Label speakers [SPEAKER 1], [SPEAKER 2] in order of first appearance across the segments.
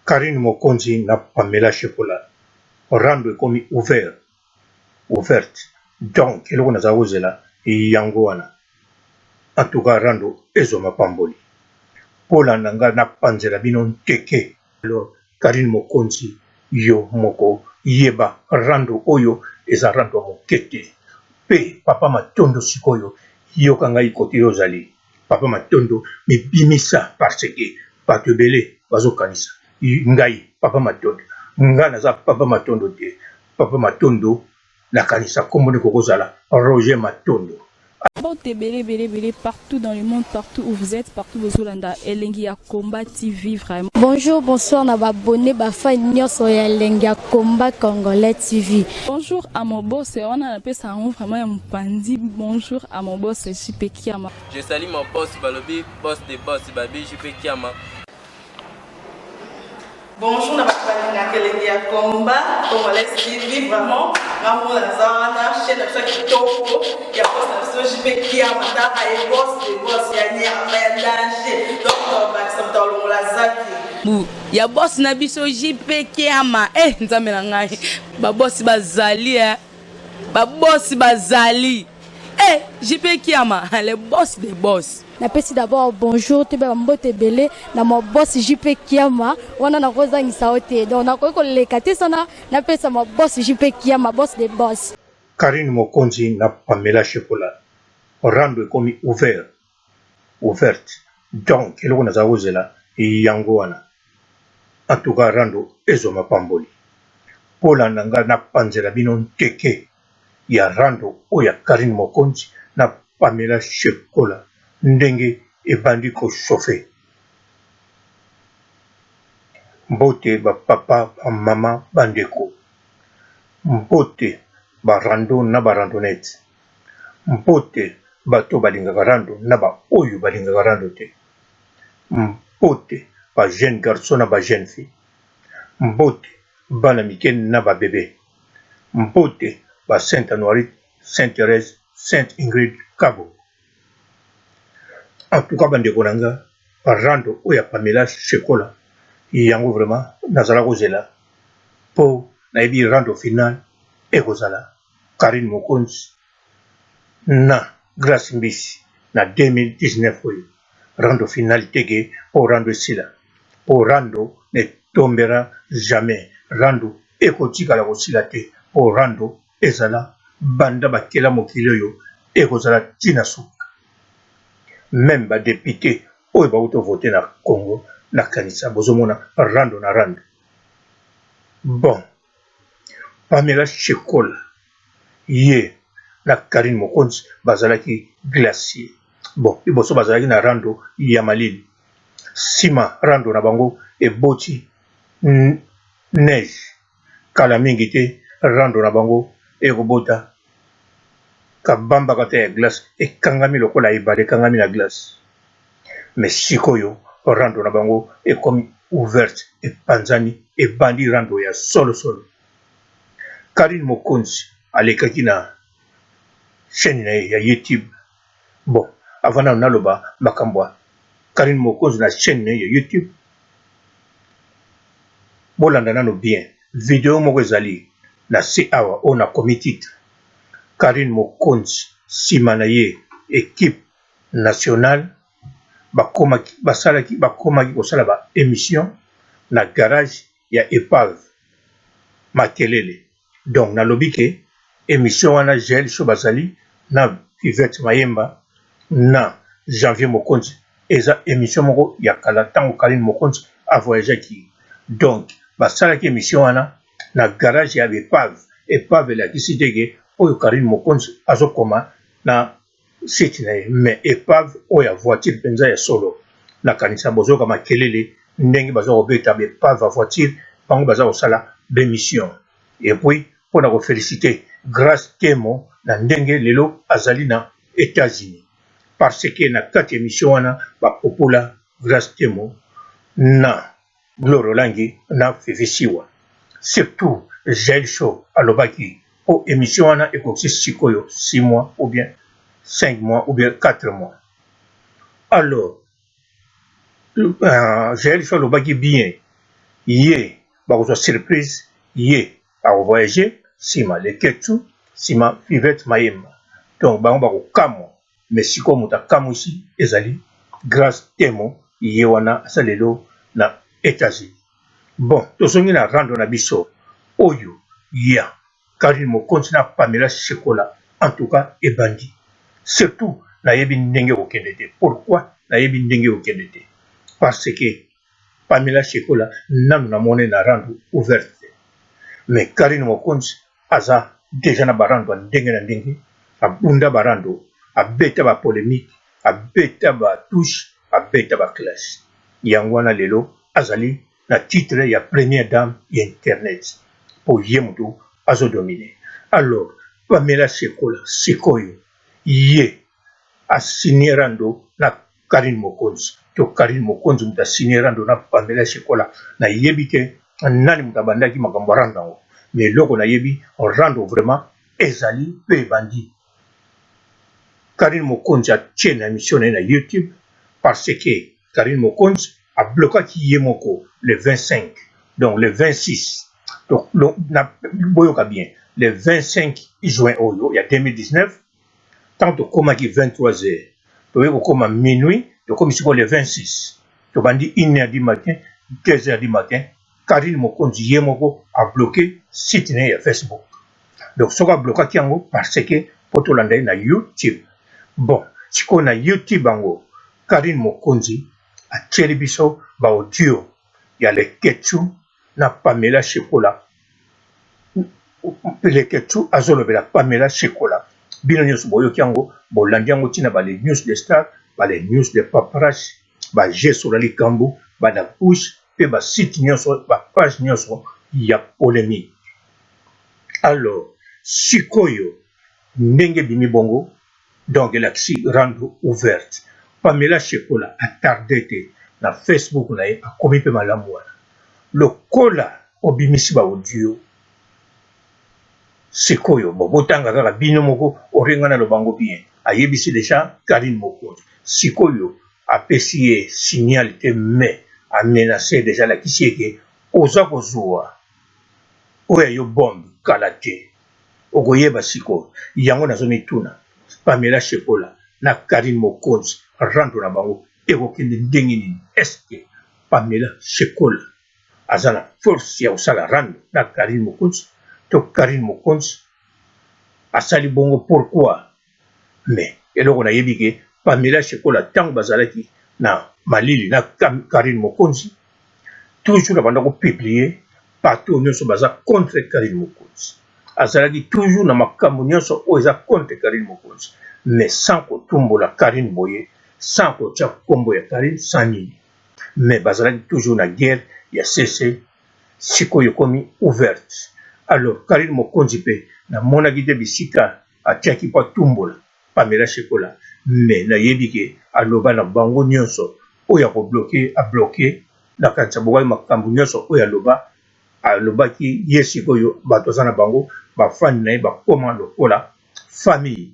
[SPEAKER 1] Carine Mokonzi na Pamela Shekola rando ekomi ouvert ouverte donc eloko naza kozela yango wana. En tout cas rando ezwa mapamboli. Kolanda nga napanzela bino nteke. Alors Carine Mokonzi yo moko yeba rando oyo eza rando ya moke te. Pe papa Matondo sikoyo yoka ngai kote yo ozali. Papa Matondo mibimisa parce que bato ebele bazokanisa ngai papa Matondo. Nga naza papa Matondo te. Papa Matondo nakanisa kombo nde kokozala Roger Matondo.
[SPEAKER 2] Mbote ebele ebele ebele partout dans le monde, partout où vous êtes, partout bozolanda Elengi ya Combat TV vraiment.
[SPEAKER 3] Bonjour, bonsoir na ba abonné ba fan nyonso ya Elengi ya Combat Congolais TV.
[SPEAKER 2] Bonjour à mon boss, wana napesa yango vraiment ya mopanzi. Bonjour à mon boss JP Kiama.
[SPEAKER 4] Je salue mon boss balobi boss de boss babi JP Kiama.
[SPEAKER 5] Bonjour na bato balingaka Elengi ya Combat Congolais TV, vraiment nga moko naza wana, chaîne na biso ya kitoko ya boss na biso JP Kiama, taka ye boss de boss ya nyama ya danger, donc tobakisa moto alongola zaki
[SPEAKER 6] bu ya boss na biso JP Kiama. Eh, nzambe na ngai, babosi bazali, eh. Babosi bazali, eh, JP Kiama, le boss de boss.
[SPEAKER 3] Napesi d'abord bonjour toyeba bambote ebele na ma boss JP Kiama wana, nakozangisa yo te, donc nakoki koleka te sana napesa ma boss JP Kiama, boss de boss.
[SPEAKER 1] Carine Mokonzi na Pamela Shekola rando ekomi ouvert ouverte donc eloko naza kozela yango wana. En tout cas rando ezwa mapamboli. Kolanda nga napanzela bino nteke ya rando oyo ya Carine Mokonzi na Pamela Shekola ndenge ebandi ko chauffer. Mbote ba papa, ba mama, bandeko. Mbote ba rando na ba randonnette. Mbote bato balingaka rando na ba oyo balingaka rando te. Mbote ba jeune garçon na ba jeune fille. Mbote bana mike na ba bebe. Mbote ba Sainte Anuarite, Sainte Thérèse, Sainte Ingrid Kabo. En tout cas bandeko na nga, rando oyo ya Pamela Shekola yango vraiment nazala kozela po nayebi rando final ekozala Carine Mokonzi na Grace Mbisi na 2019 oyo rando final teke po rando esila, po rando ne tombera jamais, rando ekotikala kosila te, po rando ezala banda bakela mokili oyo, ekozala ntina suka. Même ba député oyo bauti vote na Congo, nakanisa bozomona rando na rando. Bon, Pamela Shekola ye na Carine Mokonzi bazalaki glacier. Bon, liboso bazalaki na rando ya malili, nsima rando na bango eboti neige. Kala mingi te rando na bango ekobota kabambaka te ya glace, ekangami lokola ebale ekangami na glace. Mais sikoyo rando na bango ekomi ouverte, epanzani, ebandi rando ya solosolo. Carine Mokonzi alekaki na chaîne na ye ya YouTube. Bon, avant nano naloba makambo ya Carine Mokonzi na chaîne na ye ya YouTube, bolanda nano bien video moko ezali na se awa oyo nakomi titre Carine Mokonzi nsima na ye équipe nationale bakomaki basalaki bakomaki kosala ba émission na garage ya épave makelele. Donc nalobi ke émission wana Jael so bazali na Fivette Mayemba na Janvier Mokonzi, eza émission moko ya kala ntango Carine Mokonzi avoyageaki. Donc basalaki émission wana na garage ya épave. Épave elakisi te ke oyo Carine Mokonzi azokoma na site na ye, mais épave oyo ya voiture mpenza ya solo. Nakanisa bozoyoka makelele ndenge baza kobeta ba épave ya voiture, bango baza kosala ba émission. Et puis mpona koféliciter Grâce Temo na ndenge lelo azali na États-Unis, parce que na kati ya émission wana bapopola Grâce Temo na Gloire Olangi na Fifi Siwa, surtout Jael Show alobaki po émission wana ekokisi sikoyo 6 mois ou bien 5 mois ou bien 4 mois. Alors Jael Show alobaki bien. Ye bakozwa surprise ye ako voyager sima Leketchou sima Fivette Mayemba donc bango bakokamwa mais sikoyo moto akamwisi ezali Grace Temo ye wana aza lelo na Etats-Unis. Bon tozongi na rando na biso oyo ya Carine Mokonzi na Pamela Shekola en tout cas ebandi surtout nayebi ndenge ekokende te pourquoi nayebi ndenge ekokende te parce que Pamela Shekola nanu na mona ye na rando ouverte te mais Carine Mokonzi aza dejà na ba rando ya ndenge na ndenge abunda ba rando abeta ba polemique abeta ba touche abeta ba clash yango wana lelo azali na titre ya première dame ya internet po ye mutu azo domine alors Pamela Shekola sikoyo ye a signe rando na Carine Mokonzi to Carine Mokonzi moto a signe rando na Pamela Shekola na yebi te nani moto abandaki makambo ya rando yango mais eloko na yebi rando vraiment ezali pe ebandi Carine Mokonzi atie na emission na ye na YouTube parce que Carine Mokonzi a blokaki ye moko le 25 donc le 26 donc na boyoka bien le 25 juin oyo ya 2019 Tango tokomaki 23 heures, toye kokoma minuit, tokomi sikoyo le 26, tobandi une heure du matin, deux heures du matin, Carine Mokonzi ye moko a bloque site na ye ya Facebook. Donc soki a blokaki yango parce que po tolanda ye na YouTube. Bon, sikoyo na YouTube yango Carine Mokonzi atieli biso ba audio ya Leketchou na Pamela Shekola Leketchou azolobela Pamela Shekola bino nyonso boyoki yango bolandi yango ntina ba les news de star ba les news de paparazzi ba jesola likambo ba na push mpe ba site nyonso ba page nyonso ya polemique alors sikoyo ndenge ebimi bongo donc elakisi rando ouverte Pamela Shekola atarde te na Facebook na ye akomi mpe malamu wana lokola obimisi ba audio sikoyo bo botanga kaka bino moko orenga na lobango bien ayebisi deja Carine Mokonzi sikoyo apesi ye signal te mais amenace deja alakisi ye ke oza kozua oyo ya yo bombe kala te okoyeba sikoyo yango nazo mituna Pamela Shekola na Carine Mokonzi rando na bango ekokende ndenge nini est ce que Pamela Shekola aza na force ya kosala rando na Carine Mokonzi to Carine Mokonzi asali bongo pourquoi mais eloko nayebi ke Pamela Shekola tango bazalaki na malili na Carine Mokonzi toujours abanda ko publier bato nyonso baza contre Carine Mokonzi azalaki toujours na makambo nyonso oyo eza contre Carine Mokonzi mais sans kotumbola Carine boye sans kotia kombo ya Carine sans nini mais bazalaki toujours na guerre ya sese sikoyo ekomi ouverte alors Carine Mokonzi pe namonaki te bisika atiaki po atumbola Pamela Shekola mais nayebi ke aloba na bango nionso oyo ako bloque a bloque nakanisa bokaki makambo nionso oyo aloba alobaki ye sikoyo bato aza na bango ba fan na ye bakoma lokola famille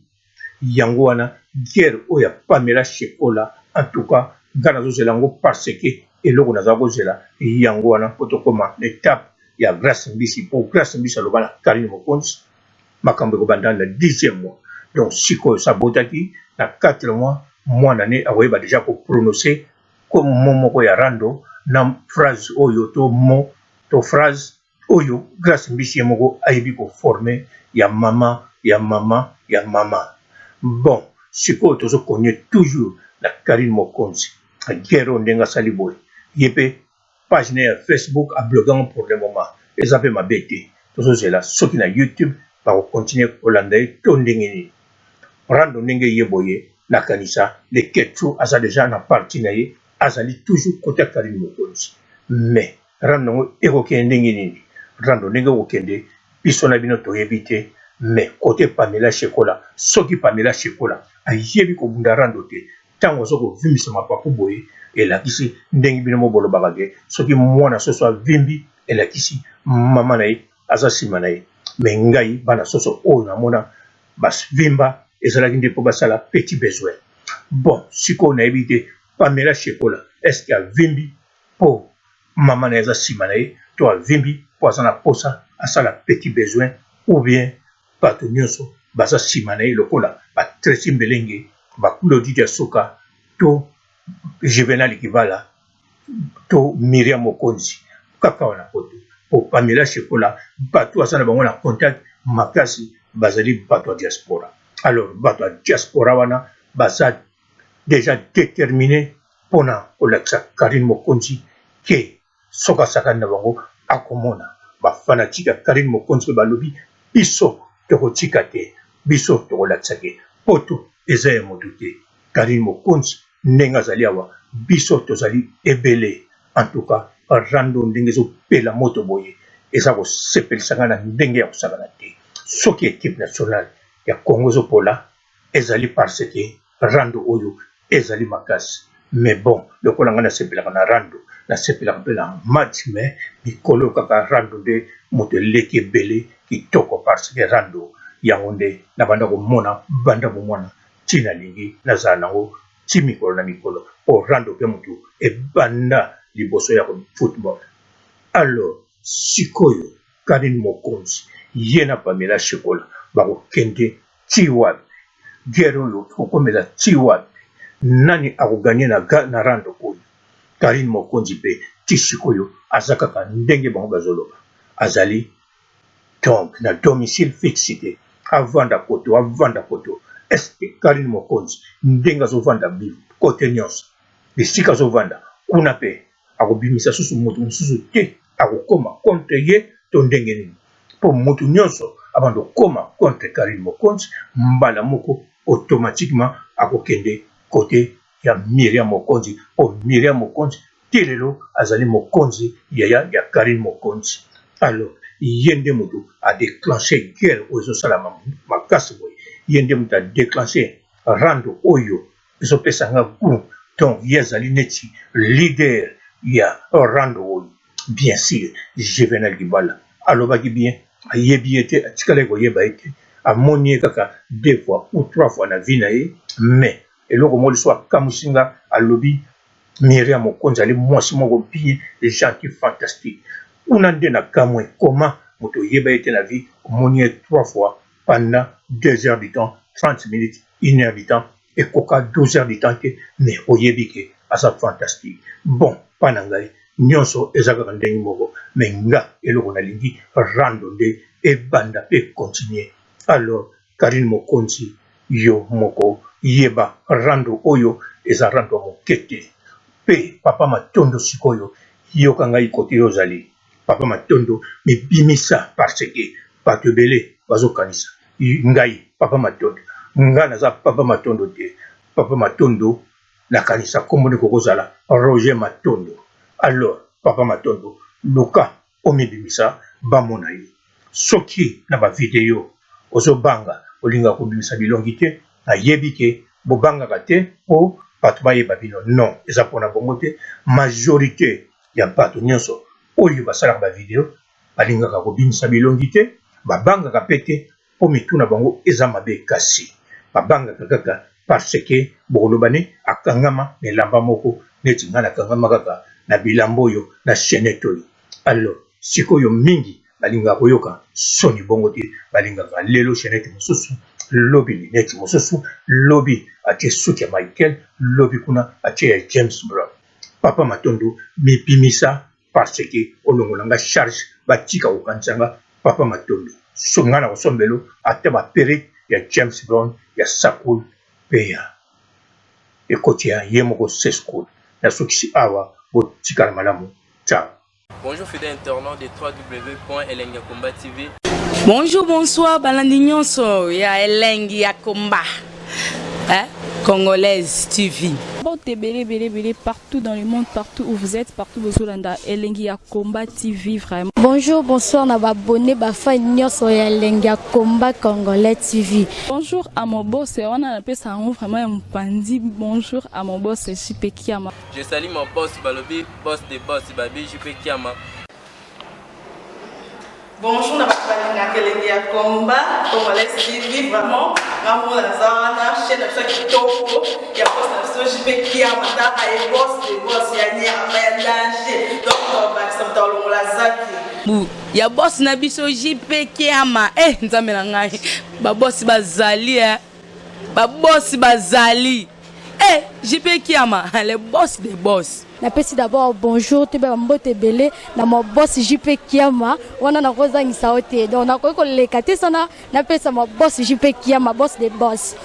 [SPEAKER 1] Yango wana guerre oyo ya Pamela Shekola en tout cas nga nazozela yango parce que eloko naza kozela yango wana po tokoma na etape ya Grace Mbisi po Grace Mbisi aloba na Carine Mokonzi makambo ekobanda na dixième mois donc sikoyo sabotaki na 4 mois mwana ne akoyeba deja ko prononcer ko mot moko ya rando na phrase oyo to mot to phrase Oyo grace mbisi ye moko ayebi ko forme ya mama ya mama ya mama bon sikoyo tozo konie toujours na carine mokonzi guerre oyo ndenge asali boye ye pe page naye ya Facebook a bloque yango pour le moment eza pe mabe te tozozela soki na YouTube bako continuer kolanda ye to ndenge nini rando ndenge ye boye nakanisa leketchou aza dejà na parti na ye azali toujours cote ya carine mokonzi mais Rando yango ekokende ndenge nini? Rando ndenge ekokende biso na bino toyebi te mais cote Pamela Shekola soki Pamela Shekola ayebi kobunda rando te tango aza kovimbisa mapapu boye elakisi ndenge bino moko bolobaka ke soki mwana soso avimbi elakisi mama na ye aza sima na ye mais ngai bana soso oyo namona bavimba ezalaki nde po basala petit besoin bon sikoyo nayebi te Pamela Shekola est ce que avimbi po. mama na ye aza nsima na ye to avimbi mpo aza na mposa asala petit besoin ou bien bato nyonso baza nsima na ye lokola ba Tracy Mbelenge, ba Claudie Diasuka to Juvenal Kibala to Miriam Mokonzi kaka wana poto po Pamela Shekola bato aza na bango na contact makasi bazali bato ya diaspora. Alors bato ya diaspora wana baza dejà determine pona kolakisa Carine Mokonzi ke soki asakani na bango akomona. Ba fanatique ya Carine Mokonzi pe balobi biso tokotika te, biso tokolakisa ke poto eza ya moto te. Carine Mokonzi ndenge azali awa biso tozali ebele. En tout cas rando ndenge ezopela moto boye eza kosepelisa ngai na ndenge ya kosakana te. Soki equipe nationale ya Congo ezopola ezali parce que rando oyo ezali makasi mais bon lokola ngai nasepelaka na rando nasepelaka mpe na match mais mikolo kaka rando nde moto eleki ebele kitoko parce que rando yango nde nabanda komona banda bomwana ti nalingi nazala nango ti mikolo na mikolo mpo rando mpe moto ebanda liboso ya football. Alors sikoyo Carine Mokonzi ye na Pamela Shekola bakokende tii wapi? Guerre oyo ekokomela tii wapi? Nani ako gagner na na rando oyo? Carine Mokonzi pe ti sikoyo aza kaka ndenge bango bazoloba azali donc na domicile fixe te avanda koto avanda koto est ce que Carine Mokonzi ndenge azovanda cote nionso bisika azovanda kuna pe akobimisa susu moto mosusu te akokoma contre ye to ndenge nini po moto nyonso abanda kokoma contre Carine Mokonzi mbala moko automatiquement akokende cote ya Miriam Mokonzi po Miriam Mokonzi ti lelo azali mokonzi yaya ya Carine Mokonzi alors ye nde moto a declencher guerre oyo ezosalama makasi boye ye nde moto a declencher rando oyo ezopesa nga gout donc ye azali neti leader ya rando oyo bien sur Juvenal Dibala alobaki bien ayebi ye te atikalaki koyeba ye te amoni ye kaka deux fois ou trois fois na vie na ye mais eloko moko lisusu akamwisi nga alobi Miriam Mokonzi ali mwasi moko bien gentil fantastique kuna nde nakamwe comment moto oyeba ye te na vie omoni ye trois fois pendant 2 heures du temps 30 minutes 1 heure du temps ekoka 12 heures du temps te mais oyebi ke aza fantastique bon pa na ngai nyonso eza kaka ndenge moko mais nga eloko nalingi rando nde ebanda pe continuer alors Carine Mokonzi yo moko yeba rando oyo eza rando ya moke te pe papa Matondo sikoyo yoka ngai kote yo ozali Papa Matondo mibimisa parce que batu ebele bazokanisa ngai papa Matondo nga naza papa Matondo te papa Matondo nakanisa kombo nde kokozala Roger Matondo alors papa Matondo luka omibimisa bamona yo soki na ba video ozobanga olingaka kobimisa bilongi te nayebi ke bobangaka te po batu bayeba bino non eza pona bongo te majorite ya bato nyonso oyo basalaka ba video balingaka kobimisa bilongi te, babangaka pe te po mitu na bango eza mabe kasi babangaka kaka parce que bokoloba ne akangama na elamba moko neti nga nakangama kaka na bilamba oyo na chainette oyo alors sikoyo mingi balingaka koyoka soni bongo te balingaka lelo chainette mosusu lobi lunette mosusu lobi atie suki ya Michael lobi kuna atie ya James Brown Papa Matondo mibimisa parce que olongola nga charge batika kokanisa nga Papa Matondo so nga na kosombelo ata ba perruque ya James Brown ya Sakul pe ya ekoti ya ye moko Sescool nasukisi awa botikala malamu ciao.
[SPEAKER 4] Bonjour fidèle internaute de www.elengiyakomba.tv.
[SPEAKER 6] Bonjour, bonsoir, balandi nyonso ya Elengi ya Komba. Hein? Congolaise TV.
[SPEAKER 2] Mbote ebele ebele ebele partout dans le monde, partout où vous êtes, partout bozolanda Elengi ya Combat TV vraiment.
[SPEAKER 3] Bonjour, bonsoir na ba abonné ba fan nyonso ya Elengi ya Combat Congolais TV.
[SPEAKER 2] Bonjour à mon boss, wana napesa yango vraiment ya mopanzi. Bonjour à mon boss JP Kiama.
[SPEAKER 4] Je salue mon boss balobi boss de boss babi JP Kiama.
[SPEAKER 5] Bonjour na bato Balingaka Elengi ya Combat Congolais TV, vraiment nga moko naza wana, chaîne na biso ya kitoko ya boss na biso JP Kiama. Taka ye, boss de boss ya nyama ya danger. Donc tobakisa moto alongola aza te.
[SPEAKER 6] Bu ya boss na biso JP Kiama. Eh, Nzambe na ngai, babosi bazali, eh. Babosi bazali, eh, JP Kiama, le boss de boss.
[SPEAKER 3] Napesi d'abord bonjour, toyeba bambote ebele na ma boss JP Kiama. Wana nakozangisa yo te, donc nakoki koleka te sana napesa ma boss JP Kiama, boss de boss.